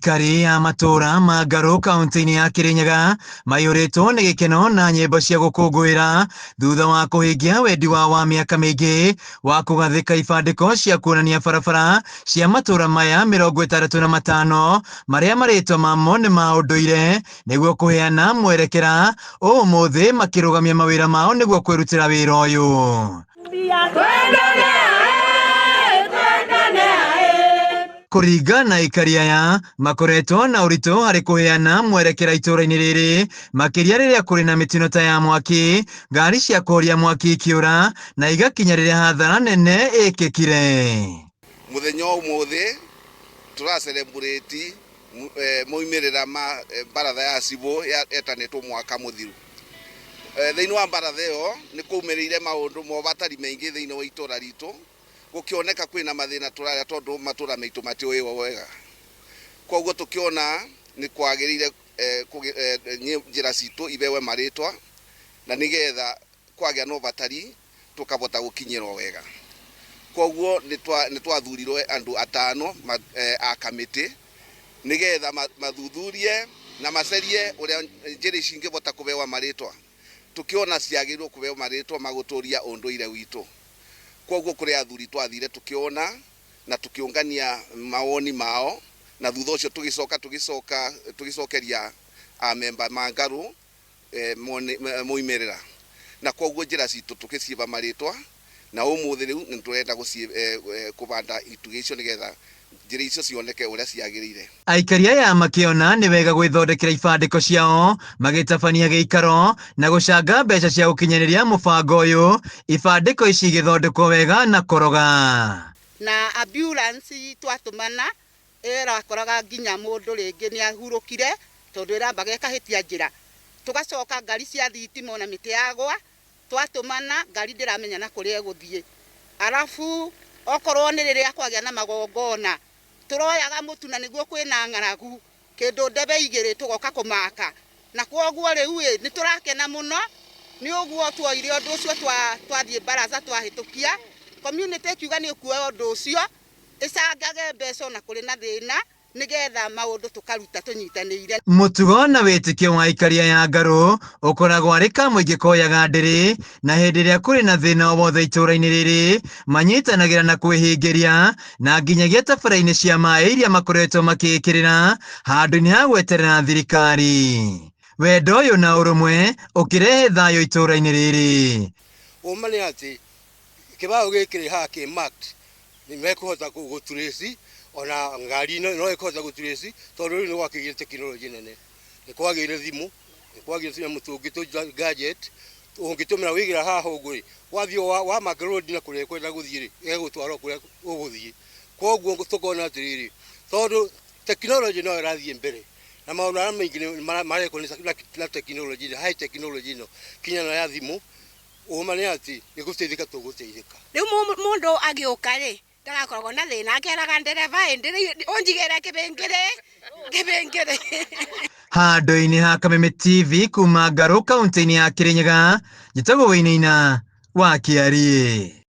Aikari a matũũra ma Ngarũ kaunti-inĩ ya Kĩrĩnyaga maiyũrĩtwo nĩ gĩkeno na nyĩmbo cia gũkũngũĩra thutha wa kũhingia wendi wao wa mĩaka mĩingĩ wa kũgathĩka ibandĩko cia kuonania barabara cia matũũra maya 65 marĩa marĩtwa mamo nĩ ma ũndũire nĩguo kũheana mwerekera ũmũthĩ makĩrũgamia mawĩra mao nĩguo kwĩrutĩra wĩra ũyũ. Kũringana na aikari aya, makoretwo na ũritũ harĩ kũheana mwerekera itũũra-inĩ rĩrĩ, makĩria rĩrĩa kũrĩ na mĩtino ta ya mwaki, ngari cia kũhoria mwaki ikĩũra na igakinya rĩrĩa hathara nene ĩkĩkire. Mũthenya wa ũmũthĩ tũra celebrate moimĩrĩra ma baratha ya cibũ yetanĩtwo mwaka mũthiru. Thĩinĩ wa baratha ĩyo nĩ kwaumĩrĩire maũndũ mobatari maingĩ thĩinĩ wa itũra ritũ, gũkĩoneka kwĩna mathĩna tũrarĩa tondũ matũra maitũ matiũĩo wega. Koguo tũkĩona nĩ kwagĩrĩire njĩra citũ ibewe marĩtwa na nĩgetha kwagĩa na ũbatari tũkavota gũkinyĩrwo wega. Koguo nĩ twathurirwe andũ atano a kamĩtĩ nĩgetha mathuthurie na macerie ũrĩa njĩra ici ingĩvota kũbewa marĩtwa. Tũkĩona ciagĩrĩirwo kũbewa marĩtwa ma gũtũria ũndũire witũ. Koguo kũrĩ athuri twathire tũkĩona na tũkĩũngania mawoni mao na thutha ũcio tũgĩcoka tũgĩcoka tũgĩcokeria amemba ma Ngarũ moimĩrĩra na koguo njĩra citũ tũgĩciĩva marĩtwa na ũmũthĩ rĩu nĩ tũrenda kũbanda itugĩ icio nĩgetha njĩra icio cioneke ũrĩa ciagĩrĩire. Aikari aya makĩona nĩ wega gwĩthondekera ibandĩko ciao magĩtabania gĩikaro na gũcanga mbeca cia gũkinyanĩria mũbango ũyũ, ibandĩko ici igĩthondekwo wega na koroga. Na ambulance twatũmana ĩrakoraga nginya mũndũ rĩngĩ nĩ ahurũkire tondũ ĩrambaga ĩkahĩtia njĩra. Tũgacoka ngari cia thitima ona mĩtĩ yagwa twatũmana ngari ndĩramenya na kũrĩa ĩgũthiĩ. Arabu okorwo nĩ rĩrĩa kwagĩa na magongona tũroyaga mũtu na nĩguo kwĩna ng'aragu kĩndũ ndebe igĩrĩ tũgoka kũmaka. Na kwoguo rĩu ĩ nĩ tũrakena mũno nĩ ũguo tuoire ũndũ ũcio twathiĩ baraza twahĩtũkia community ĩkiuga nĩ ũkuoya ũndũ ũcio ĩcangage mbeca ona kũrĩ na thĩna nĩgetha maũndũ tũkaruta tũnyitanĩire. Mũtugo na wĩtĩkio wa aikari aya Ngarũ ũkoragwo arĩ kamũingĩ koyaga ndĩrĩ, na hĩndĩ ĩrĩa kũrĩ na thĩna o wothe itũũra-inĩ rĩrĩ manyitanagĩra na kwĩhingĩria na nginyagia tabara-inĩ cia maĩ iria makoretwo makĩĩkĩrĩra handũ-inĩ ha gweterera thirikari. Wendo ũyũ na ũrũmwe ũkĩrehe thayũ itũũra-inĩ rĩrĩ. Ũma nĩ atĩ kĩbaũ gĩkĩ rĩ haha kĩ marked nĩ mekũhota gũtrace ona ngari no ĩkũhota gũtrace tondũ rĩu nĩ gwakĩgĩire tekinoronjĩ nene, nĩ kwagĩire thimũ, nĩ kwagĩire tũnyamũ tũngĩ tũ gadget ũngĩtũmĩra wĩigĩra haha ũguo rĩ, wathiĩ wa mark road na kũrĩa ũkwenda gũthiĩ rĩ, ĩgagũtwara o kũrĩa ũgũthiĩ. Koguo tũkona atĩrĩrĩ, tondũ tekinoronjĩ no ĩrathiĩ mbere na maũndũ marĩa maingĩ marekwo na tekinoronjĩ, high technology ĩno kinya na ya thimũ, ũma nĩ atĩ nĩ gũteithĩka tũgũteithĩka. Rĩu mũndũ agĩũka rĩ, ndagakoragwo na thĩna, akeraga ndereba ũnjigĩre kĩbengere, kĩbengere. Handũ-inĩ ha Kameme TV kuma Ngarũ kaunti-inĩ ya Kĩrĩnyaga, njĩtagwo Wainaina wa Kĩariĩ.